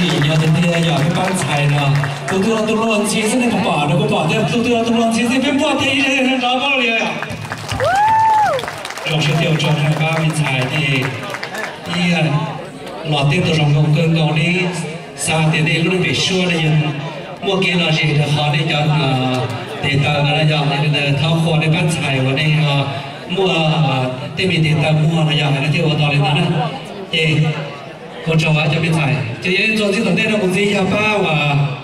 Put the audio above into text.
Nyob tiag tiag yog peb pab ntxhais no, tus twg los tus luag ntxhi xwb nej puas pom, nej puas pom tias tus twg los tus luag ntxhi xwb peb npuaj teg ib zaug rov pob li. Zoo siab thiab ua tsaug rau pab me ntxhais nej ib los teb tau zoo nkauj kawg nkaus li. Xav tias nej lub neej pem suab nej yuav muaj kev lom zem rau qhov nej cov tes taw no na yog, thov qhuas nej pab ntxhais uas nej muaj tej me tes taw muag no yog hais no thiaj ua tau li ntawd na. Ces ua tsaug cov me ntxhais, ces yog txog txij tom ntej no mus ntxiv yog pab uas